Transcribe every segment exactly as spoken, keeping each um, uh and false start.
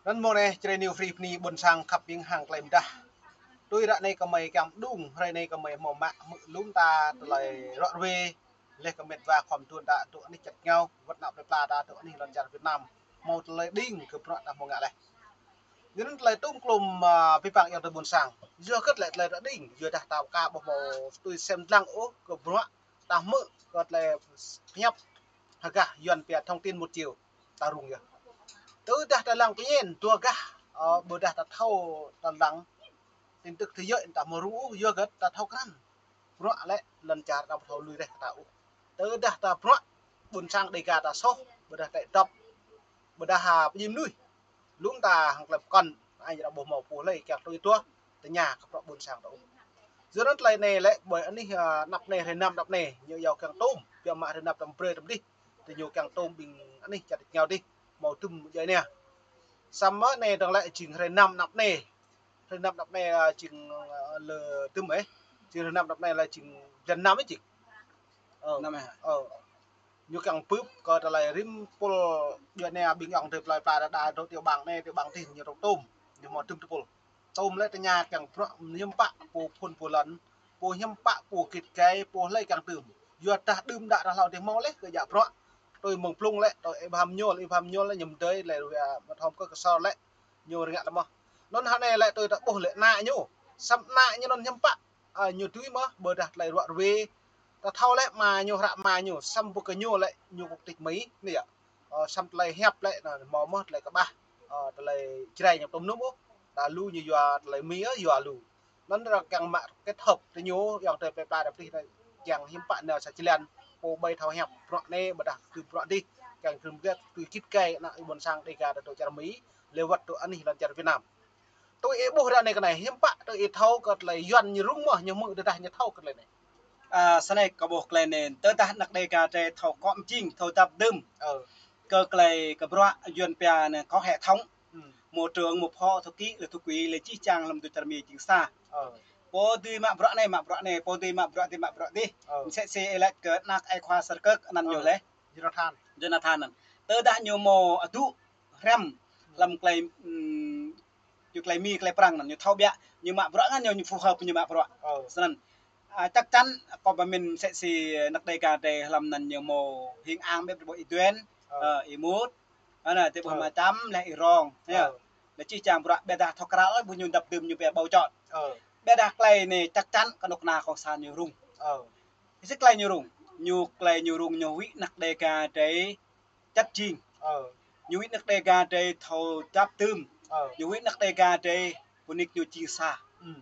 Anŭn mơ̆ng anai, čơđai New Free Bni ƀôn sang khăp ƀing hăng tơlơi mơdah. Tui ră anai kơmơi kiăng mơđung, hrơi anai kơmơi hmâo mă hmư̆ lŏm ta tơlơi ruă rơwe, laih kơ met wa khŏm tuan ta dŏ anih čar ñu, wơ̆t ană plơi pla ta dŏ anih lŏn čar Việt Nam. Hmâo tơlơi đing kơ bruă ta hmâo ngă laih. Yua anŭn tơlơi tŭm klum, a, pơpăng ayŏng adơi ƀôn sang. Yua hơget lĕ tơlơi ta đing, yua dah ta aka ƀu hmâo tui sem lăng ôh kơ bruă ta hmư̆ kơ tơlơi pơhiăp hơgah Yuan pia thông tin một chiều ta rŭng yơh. Tơdah ta lăng pơñen dua gah, ơ, ƀôdah ta thâo ta lăng tin tức thế giới ta hmâo rŭng ôh, yua hơget ta thâo krăn. Bruă lĕ lŏn čar ta ƀu thâo lui rĕh ta ôh. Tơdah ta bruă ƀôn sang Đêga ta soh, ƀôdah ta dŏp, ƀôdah, a, pơjing mơnuih. Lŏm ta hăng tơlơi pơkŏn, ai ta ƀu hmâo pô hlơi kiăng tui tuah, tơña kơ bruă ƀôn sang ta ôh. Yua anŭn tơlơi anai lĕ ƀơi anih, a, anăp anai, hrơi năm anăp anai, ñu yua kiăng tŭm, biă mă hrơi năm tơm brơi tơm dih, tơ ñu kiăng tŭm ƀing anih čar ñu dih, hmâo tŭm djuai ania. Samơ̆ anai dơ̆ng lĕ jing hrơi năm anăp anai. Hrơi năm anăp anai, a, jing, a, lơ tŭm ĕh. Jing hrơi năm anăp anai lĕ jing blan năm ĕh jing. Ơ. Năm ĕh. Ơ. Ñu kiăng bưp kơ tơlơi rĭm pul djuai ania ƀing ayŏng adơi plơi pla đa đa dŏ tiểu bang anai, tiểu bang dih ñu rŏng tŭm. Ñu hmâo tŭm tơpul. Tŭm lĕ tơña kiăng bruă hiư̆m pă pô phŭn pô lŏn, pô hiư̆m pă pô git gai, pô hlơi kiăng tŭm. Yua dah đưm đă ră hlâo dih hmâo laih kơ djă bruă. Tui mơ̆ng blung lĕ, tui ih Bham Ñuôl, ih Bham Ñuôl lĕ ñu mơdơi lĕ rua, mă thom kơ kơsor lĕ, ñu rơngiă tơmơ̆. Anŭn hơnai lĕ tui ta ƀuh lĕ ană ñu. Samơ̆ ană ñu anŭn hiư̆m pă, a, ñu tui mơ̆, ƀôdah tơlơi ruă rơwe. Ta thâo lĕ ama ñu, hră ama ñu, samơ̆ ƀu kơ ñu lĕ, ñu quốc tịch Mi, anai yơh. Ơ, samơ̆ tơlơi hiăp lĕ, anŭn hmâo mơ̆ tơlơi kơƀah, ơ, tơlơi Jrai ñu tŭm nŭm ôh. Ta lu ñu yua tơlơi Mi, ơ, yua lu. Anŭn arăng kiăng mă kết hợp tơ ñu, ayŏng adơi plơi pla đa pơdih anai, kiăng hiư̆m pă nao sa jơlan, pô ƀai thâo hiăp bruă anai, ƀôdah tŭ bruă dih, kiăng tŭm gah tui git gai ană ƀôn sang Đêga ta dŏ čar Mi, lĕ wơ̆t dŏ anih lŏn čar Việt Nam. Tui ih ƀuh ră anai kơ anai, hiư̆m pă tui ih thâo kơ tơlơi Yuan ñu rŭng mơ̆, ñu hmư̆ tơdah ñu thâo kơ tơlơi anai. A, sơnai kâo ƀuh tơlơi anai, tơdah ană Đêga drei thâo kŏ mơjing, thâo dăp dưm. Ơ. Kơ tơlơi kơ bruă Yuan pia anai có hệ thống. Ừm. Mô trưởng, mô phó, thư ký, lĕ thư ký, lĕ jih jang hlăm dŏ čar Mi jing sa. Ơ. Pô dưi mă bruă anai, mă bruă anai, pô dưi mă bruă dih, mă bruă dih. Ơ. Mơsĕ si ih laĭ kơ ană ai khua Sơrkơk anăn ñu lĕ. Jonathan. Jonathan anăn. Tơdah ñu hmâo adŭ hrăm hlăm tơlơi, ưm, ñu tơlơi Mi, tơlơi Prăng anăn, ñu thâo biă, ñu mă bruă ngăn ñu, ñu phù hợp ñu mă bruă. Ơ. Snăn. A, chắc chắn kâo pơmĭn mơsĕ si ană Đêga drei hlăm anăn ñu hmâo hing ang biă ƀơi ih Duen, ơ, ih Mut, anăn, tơ ƀuh ama Čăm, lĕ ih Rong, yơh. Ơ. Lĕ jih jang bruă ƀiădah thâo krăn ôh, ƀuh ñu dăp dưm ñu pia bầu chọn. Ơ. Ƀiădah tơlơi anai chắc chắn kơnuk kơna cộng sản ñu rŭng. Ơ. Ih sĭt tơlơi ñu rŭng. Ñu tơlơi ñu rŭng ñu huĭ ană Đêga drei čăt jing. Ơ. Ñu huĭ ană Đêga drei thâo dăp dưm. Ơ. Ñu huĭ ană Đêga drei pơnik ñu jing sa. Ừm.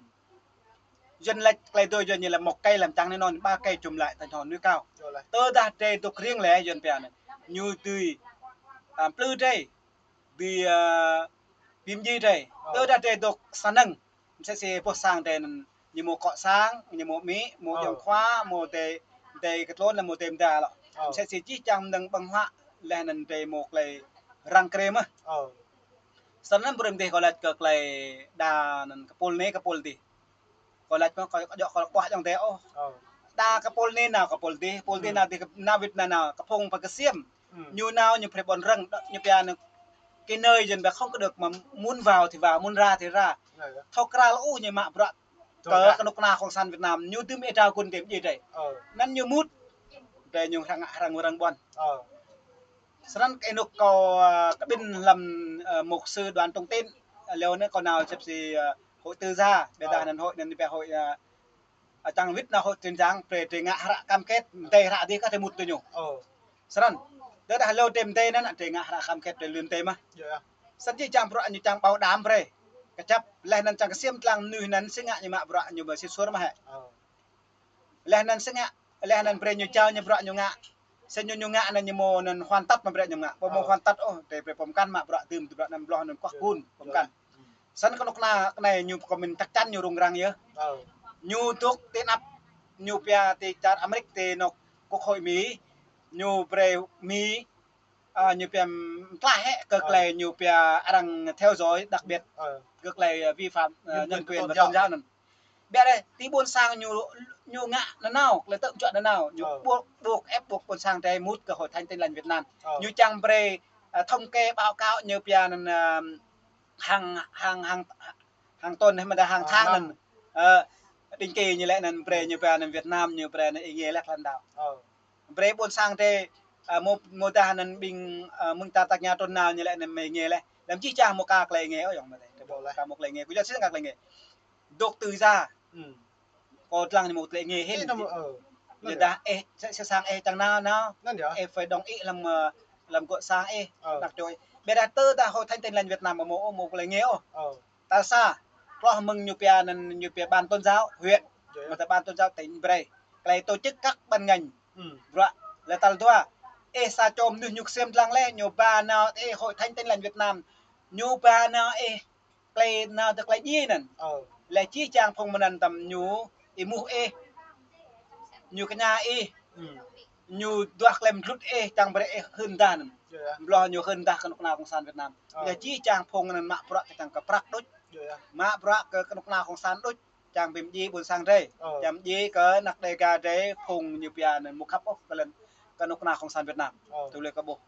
Yuan laĭ tơlơi dŏ Yuan ñu laĭ một cây làm trăng nên non, ba cây chùm lại thành hòn núi cao. Tơdah drei dŏ riêng lĕ Yuan pia anai. Ñu dưi, a, plư drei, dưi, a, bi mdjiê drei. Ơ. Tơdah drei dŏ sa năng. Mơsĕ si boh sang drei anăn ñu hmâo kŏ sang, ñu hmâo amĭ, hmâo ayŏng khua, hmâo adơi, adơi kơ tlôn, hmâo adơi mơda lŏ. Ơ. Mơsĕ si jih jang mơnơ̆ng ƀơ̆ng huă, leh anăn drei hmâo tơlơi răng krê mơh. Ơ. Snăn brơi mdih kâo laĭ kơ tơlơi đa anăn kơ pôl anai kơ pôl dih. Kâo laĭ kơ kâo, kâo djŏ kâo ƀuah ayŏng adơi ôh. Ơ. Đa kơ pôl anai nao kơ pôl dih, pôl dih nao dih kơ, nao wĭt nao nao kơ phung pơkơsiêm. Ừm. Ñu nao ñu brơi ƀôn rơ̆ng, đa-, ñu pia anai, cái nơi dân về không có được mà muốn vào thì vào, muốn ra thì ra. Thâo krăn ôh ñu mă bruă kơ kơnuk kơna cộng sản Việt Nam, ñu dưm ih trao gun kơ mdjiê drei. Ơ. Anăn ñu mŭt, drei ñu hrăng, hrăng răng ƀuăn. Ơ. Snăn kơ anôk kâo, a, kơ ƀĭn hlăm, a, mục sư Đoàn Trung Tín, a, leo anai kâo nao sĕp si, a, hội tư gia, ƀiădah anăn hội anăn pia hội, a, a, čang wĭt nao hội truyền giảng, brơi drei ngă hră cam kết, mdei hră dih kơ drei mŭt tơ ñu. Ơ. Snăn, tơdah leo drei mdei anăn, drei ngă hră cam kết drei lui mdei mơh. Yơh. Snăn jih jang bruă ñu čang bảo đảm brơi. Kơjăp, leh anăn čang ksiêm tlang mnuih anăn si ngă ñu mă bruă ñu ƀơi si suôr mơh hĕ. Ơ. Leh anăn si ngă, leh anăn brơi ñu jao ñu bruă ñu ngă. Sĭt ñu ñu ngă anăn ñu hmâo anăn hoàn tất mơ̆ brơi ñu ngă. Ƀu hmâo hoàn tất ôh, drei brơi pơmkăn mă bruă dưm, dưm bruă anăn bloh anăn kuah gun, pơmkăn. Snăn kơnuk kơna kơ anai ñu pơkơmĭn chắc chắn ñu rŭng răng yơh. Ơ. Ñu dŏ ti anăp, ñu pia ti čar Amêrik ti anôk Quốc hội Mi, ñu brơi Mi, a, ñu pia mtlaih hĕ kơ tơlơi ñu pia arăng theo dõi đặc biệt. Ơ. Kơ tơlơi, a, vi phạm, a, nhân quyền và tôn giáo anăn. Ƀiădah ti ƀôn sang ñu, ñu ngă nanao, tơlơi tơ̆ juă nanao, ñu ƀuh, ƀuh ĕp ƀuh ƀôn sang drei mŭt kơ Hội Thánh Tin Lành Việt Nam. Ơ. Ñu čang brơi, a, thống kê báo cáo ñu pia anăn, a, hăng, hăng, hăng, hăng tơ̆n, hăng mơ̆n dah hăng tháng anŭn. Ơ, định kỳ ñu lĕ anŭn brơi ñu pia anŭn Việt Nam, ñu brơi anŭn ih nge lĕ kơ lŏn đaŏ. Brơi ƀôn sang drơi, ơ, mơ̆, mơ̆ dah anŭn ƀing, ơ, mơ̆ng ta tơña tơ̆n nao ñu lĕ anŭn mơ̆ ih nge lĕ. Lăm čih čang mơ̆ ka tơlơi nge, ơ, yŏng mơ̆ tơi. Ka mơ̆ tơlơi nge. Kơ yua sĭt ka tơlơi nge. Dŏ tui sa. Kâo lăng ñu mơ̆ tơlơi nge hĭn. Ih, anŭn mơ̆, ơ. Anŭn yơh. Dah ih, sa, sa sang ih čang nao, nao. Anŭn yơh. Ih phải đồng ý lăm, ơ, lăm gŏ sang ih, ơ, năk čôi. Ƀiădah tơ dah Hội Thánh Tin Lành Việt Nam mơ̆ mơ̆, ơ, mơ̆ tơlơi nge, ơ. Ơ. Tal sa, kloh mơ̆ng ñu pia anŭn ñu pia ban tôn giáo huyện. Yơh, yơh. Mơ̆ ta ban tôn giáo tỉnh brơi. Tơlơi tổ chức các ban ngành. Bruă, lĕ tal dua. Ih sa čô mơnuih ñu ksiêm dlăng lĕ, ñu ba nao ih Hội Thánh Tin Lành Việt Nam. Ñu ba nao ih tơlơi nao tơ tơlơi djai anŭn. Ơ. Lĕ čih čang phung mơnăn tăm ñu, ih muh ih. Ñu kơña ih. Ñu duah klem dlŭt ih, čang brơi ih hưn dah anŭn. Yơh, yơh. Bloh ñu hưn dah kơnuk kơna Cộng sản Việt Nam. Ơ. Lĕ čih čang phung anŭn mă bruă kơ čang kơ prăk đôč. Yơh, yơh. Mă bruă kơ kơnuk kơna Cộng sản đôč. Čang ƀing djai ƀôn sang drơi. Ơ. Čang djai kơ anăk Đêga drơi, phung ñu pia anŭn mơ̆ khăp ôh kơ lŏn kơnuk kơna Cộng sản Việt Nam. Ơ. Tơlơi kơ ƀuh.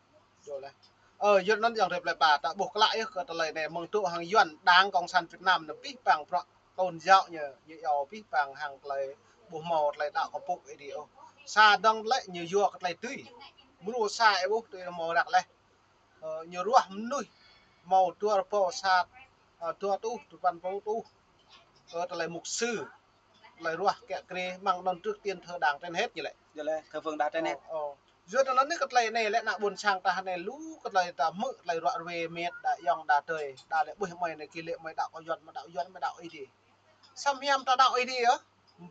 Yơh lĕ. Ơ, yua anŭn yŏng drơi plơi pla ta ƀuh klă yơh kơ tơlơi anai mơ̆ng tŭ hăng Yuan Đảng Cộng sản Việt Nam anŭn pih pang bruă tôn giáo ñu, ñu yua pih pang hăng tơlơi ƀu hmâo tơlơi đaŏ kơ pô ih dih ôh. Sa dơ̆ng lĕ ñu yua kơ tơlơi tui. Mrô sa ih ƀuh tui hmâo răk leh. Ơ, ñu ruah mơnuih hmâo dua rơbâo sa, ơ, dua rơtuh, dua păn rơbâo rơtuh. Ơ, tơlơi mục sư, tơlơi ruah kiă kriê, mơ̆ng anŭn trước tiên thờ Đảng trên hết ñu lĕ. Yơh lĕ, thờ phượng Đảng trên hết. Ơ, ơ. Yua anŭn yơh kơ tơlơi anai lĕ anăk ƀôn sang ta anai lu kơ tơlơi ta hmư̆ tơlơi ruă ruê mĕt đa yŏng đa drơi, đa lĕ ƀuh mơi anai kơ lĕ mơi đaŏ kơ Yuan, mơi đaŏ Yuan, mơi đaŏ ih dih. Samơ̆ hiam ta đaŏ ih dih yơh.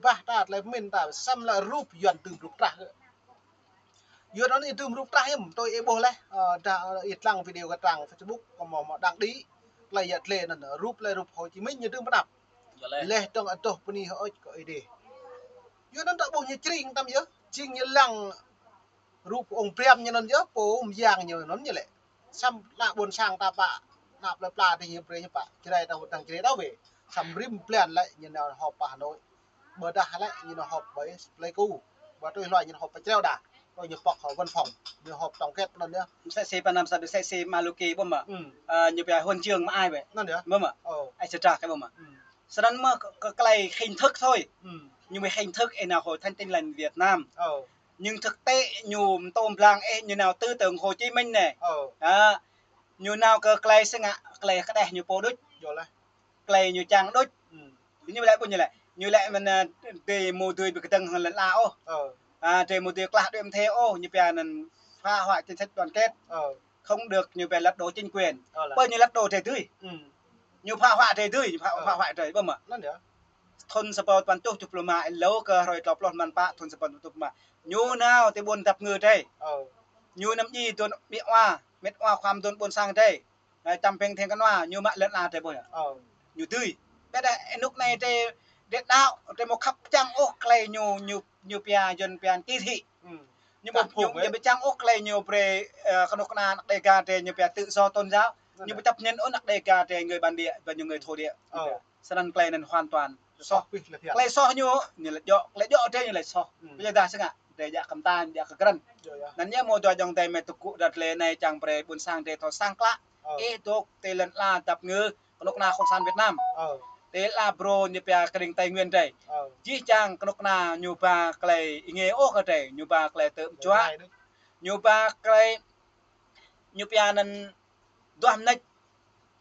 Bah ta tơlơi pơmĭn ta, samơ̆ lĕ rup Yuan tơm rup trah. Yua anŭn ih tơm rup trah hiam, tui ih ƀuh leh, ơ, dah, ơ, ih lăng video kơ trang Facebook, kơ mơ̆, mơ̆ đăng đĭ, tơlơi yă tơlơi anŭn, rup lĕ rup Hồ Chí Minh ñu tơm pơđăp. Yơh lĕ. Leh dơ̆ng adoh bơni hơơč kơ ih dih. Yua anŭn ta ƀuh ñu čring tăm yơh, čring ñu lăng rup ong Brem ñu anŭn yơh, pô mơyang ñu anŭn ñu lĕ. Samơ̆ anăk ƀôn sang ta pă, anăk plơi pla dih ñu brơi ñu pă, Jrai ta hơdang Jrai đaŏ wĕ. Samơ̆ rĭm blan lĕ ñu nao họp pơ Hà Nội. Ƀôdah lĕ ñu nao họp pơ Pleiku. Ƀôdah tui hluai ñu nao họp pơ Čreo đa. Tui ñu pŏk hŏ văn phòng, ñu họp tổng kết anŭn yơh. Msĕ si pơ anăm sa msĕ si Maluki ƀuh mơ̆. Ơ, ñu pia huân chương mơai wĕ. Anŭn yơh. Ƀuh mơ̆. Ơ. Ai sơdrah kơ ƀuh mơ̆. Snăn mơ̆ kơ, kơ tơlơi hình thức thôi. Ñu mơ̆ hình thức ih nao Hội Thánh Tin Lành Việt Nam. Ơ. Nhưng thực tế ñu mtô mblang ih ñu nao tư tưởng Hồ Chí Minh anai. Ơ. Ơ. Ñu nao kơ tơlơi sơngă, tơlơi kơđeh ñu pô đôč. Yơh lĕ. Tơlơi ñu čang đôč. Ñu lĕ ƀuh ñu lĕ. Ñu lĕ mơ̆n, ơ, drơi mơ̆ dưi ƀu kơdơ̆ng hăng lŏn ala ôh. Ơ. Ơ, drơi mơ̆ dưi klah đuaĭ mơ̆ thê ôh, ñu pia anŭn phá hoại chính sách đoàn kết. Ơ. Không được ñu pia lật đổ chính quyền. Ơ lĕ. Pơ ñu lật đổ drơi dưi. Ñu phá hoại drơi dưi, ñu phá, phá hoại drơi, ƀuh mơ̆. Anŭn yơh. Thŭn sa rơbâo dua păn tuh tuh pluh ma, êlâo kơ hrơi klâo pluh mlan pă, thŭn sa rơbâo dua păn tuh pluh ma. Ñu nao tơ ƀôn dăp ngư drơi. Ơ. Ñu năm ji dôn ƀiă wa, mĕt wa khua mdôn ƀôn sang drơi. Ơ, čăm pĕng theng kơnua, ñu mă lŏn ala drơi ƀuh yơh. Ơ. Ñu dưi. Ƀiădah, ơ, anŭk anai drơi, drơi đaŏ, drơi mơ̆ khăp čang ôh tơlơi ñu, ñu, ñu pia Yuan pia kỳ thị. Ñu ƀu, ñu, ñu ƀu čang ôh tơlơi ñu brơi, ơ, kơnuk kơna anăk Đêga drơi ñu pia tự do tôn giáo. Ñu ƀu chấp nhận ôh anăk Đêga drơi người bản địa, và ñu người thổ địa. Ơ. Snăn tơlơi anŭn hoàn toàn soh. Tơlơi soh ñu, ñu lĕ djŏ, tơlơi djŏ drơi ñu lĕ soh. Ƀiădah sơngă, drơi djă kơ mơta, djă kơ krăn. Anŭn yơh mơ̆ dua ayŏng adơi mơi tơgŭ đa tơlơi anai čang brơi ƀôn sang drơi thâo săng klă. Ơ. Ih dŏ tơ lŏn ala dăp ngư, kơnuk kơna Cộng sản Việt Nam. Ơ. Tơ ala brô ñu pia kơđing Tây Nguyên drơi. Ơ. Jih jang kơnuk kơna ñu ba tơlơi ih nge ôh kơ drơi, ñu ba tơlơi tơm juă. Ñu ba tơlơi ñu pia anŭn duah mơneč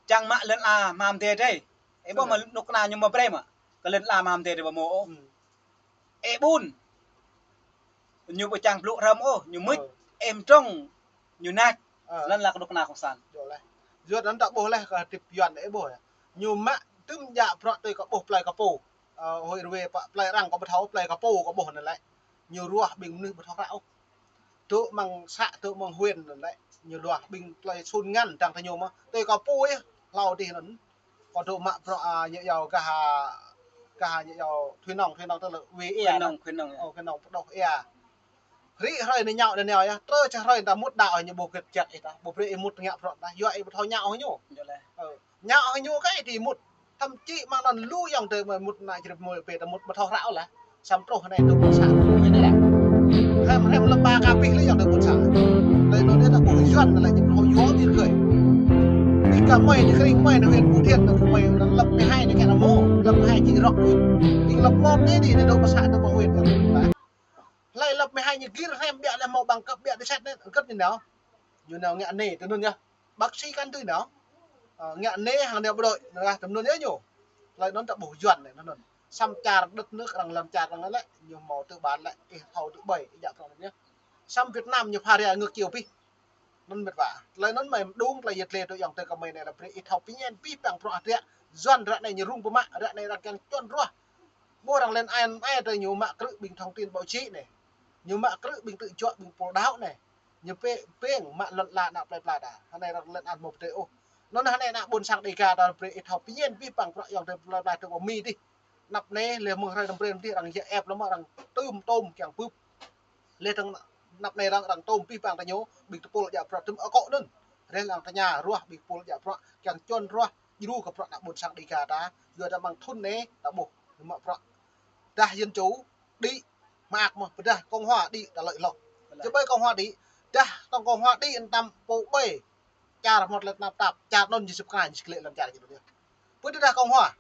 čang mă lŏn ala hmam dê drơi. Ih ƀuh mơ̆ kơnuk kơna ñu mơ̆ brơi mơ̆. Kơ lŏn ala hmam dê drơi ƀu mơ̆ ôh. Ih ƀun. Ñu ƀu čang blŭ hrăm ôh, ñu mưč. Ơ. Ih mdrŏng, ñu nač. Ơ. Snăn lĕ kơnuk kơna Cộng sản. Yơh lĕ. Yua anŭn ta ƀuh leh kơ tip Yuan ih ƀuh yơh. Ñu mă tơm djă bruă tui kơ ƀuh plơi kơ pô. Ơ, hơi rơwe pă plơi arăng kơ ƀu thâo, plơi kơ pô kơ ƀuh anŭn lĕ. Ñu ruah ƀing mơnuih ƀu thâo hră ôh. Dŏ mơ̆ng să, dŏ mơ̆ng huyện anŭn lĕ. Ñu ruah ƀing plơi sun ngăn dăng tơ ñu mơ̆. Tui kơ pô yơh, hlâo dih anŭn. Kơ dŏ mă bruă, a, ñu yua gah, gah ñu yua Thùy Nông, Thùy Nông tơ lĕ wê ia. Thùy Nông, Thùy Nông, yơh. Ơ, Thùy Nông pơđŏh ia. Rĭ hrơi anai ñu anai yơh, trơ čah hrơi ta mŭt đaŏ ñu ƀu gĕt jăk ih ta, ƀu brơi ih mŭt ngă bruă ta, yua ih ƀu thâo ngă ôh ñu. Yơh lĕ. Ơ. Ngă hăng ñu kơ ih dưi mŭt. Thậm chí mơ̆ng anŭn lu ayŏng adơi mơ̆ mŭt ană Jrai mơ̆ pê ta mŭt ƀu thâo hră ôh lĕ. Samơ̆ truh anai tơ ƀôn sang. Ñu anai lĕ. Hrăm, hrăm lơ̆m ba ka pih lĕ ayŏng adơi ƀôn sang. Tơlơi anŭn yơh ta ƀuh Yuan lĕ ñu ƀu thâo yua ƀiă kơi. Ih Kơ mơi, ñu kring mơi, ñu huyện Phú Thiện, ñu kơ mơi, ñu lăp mười hai, ñu kơ ñu mô, lăp mười hai či rŏk. Ñu lăp mơ̆n anai, ñu dŏ pơ xã, dŏ pơ huyện, ñu lăp. Hlơi lăp mười hai ñu gir hrăm biă lĕ hmâo bằng cấp biă đi sat anai, kơ̆t ñu nao. Ñu nao ngă anai, tui anŭn yơh. Bác sĩ căn tui nao. Ơ, ngă anai hăng nao bộ đội, rah tui anŭn yơh ñu. Hlơi anŭn ta ƀuh Yuan anai, anŭn. Samơ̆ čar đất nước arăng lŏn čar arăng lĕ, ñu hmâo tư bản lĕ, ih thâo tui ƀơi, ih djă prŏng anŭn yơh. Samơ̆ Việt Nam ñu pha rai ngược chiều pih. Anŭn mĕt wa. Tơlơi anŭn mơi mơđung tơlơi yơh tơlơi tui ayŏng adơi kơ mơi anai lĕ brơi ih thâo pơñen pih păng bruă hơdră. Yuan ră anai ñu rŭng pơmă, ră anai arăng kiăng čuăn ruah. Ƀuh arăng lên ai ai tơ ñu mă krư̆ ƀing thông tin báo chí anai. Ñu mă krư̆ ƀing tơlơi juă ƀing pô đaŏ anai. Ñu pê pêng mă lŏn ala ană plơi pla ta. Hơnai arăng lên an mơ̆ pơdơi ôh. Anŭn hơnai ană ƀôn sang Đêga ta brơi ih thâo pơñen pih păng bruă ayŏng adơi plơi pla tơ Mi dih. Anăp anai lĕ mơ̆ng hrơi năm brơi dih arăng yă ĕp lăm arăng tơm tôm kiăng bưp. Lĕ tơ̆ng anăp anai arăng, arăng tôm pih păng tơ ñu, ƀing tơpul djă bruă tơm akŏ anŭn. Rĕh lăng tơña ruah ƀing tơpul djă bruă, kiăng čuăn ruah, djru kơ bruă ană ƀôn sang Đêga ta, yua ta mơ̆ng thŭn anai, ta ƀuh, mă bruă. Dah Dân Chủ, đĭ, mơak mơ̆, pơdah Cộng Hòa đĭ, ta lơi hloh. Čơƀơi Cộng Hòa đĭ, dah tŏng Cộng Hòa đĭ, anăm pô ƀơi, čar hmâo tơlơi tơnap tap, čar anŭn ñu sĭp kơna, ñu sĭp klĕ lăm čar ñu anŭn yơh. Pơ tơdah Cộng Hòa,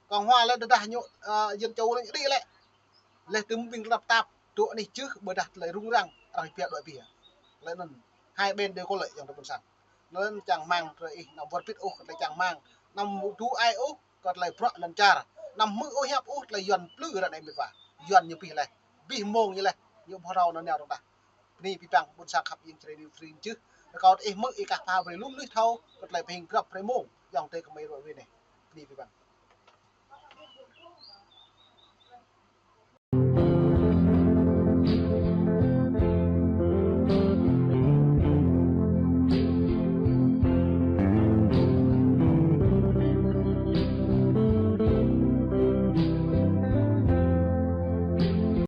Cộng Hòa lĕ tơdah ñu, ơ, Dân Chủ lĕ đĭ lĕ. Lĕ tơm ƀing tơnap tap, dŏ anih čưh, ƀôdah tơlơi rŭng răng, arăng pia dŏ pia. Lĕ anŭn, hai bên đều có lợi ayŏng adơi ƀôn sang. Anŭn čang rơmang brơi ih anăm wơr bĭt ôh, kơ tơlơi čang rơmang. Anăm mŭ du ai ôh, kơ tơlơi bruă lŏn čar. Anăm hmư̆ ôh hiăp ôh, tơlơi Yuan plư ră anai mĕt wa. Yuan ñu pih leh. Bih mông ñu leh. Ñu ƀu thâo nao nao rŏng tah. Bơni pih păng ƀôn sang khăp ing čơrê ni tring čưh. Rơkâo tơ ih hmư̆ ih kah pha brơi lŭn lui thâo, kơ tơlơi pơhing grăp brơi mông. Ayŏng adơi kơ mơi ruă wê anai. Bơni pih păng.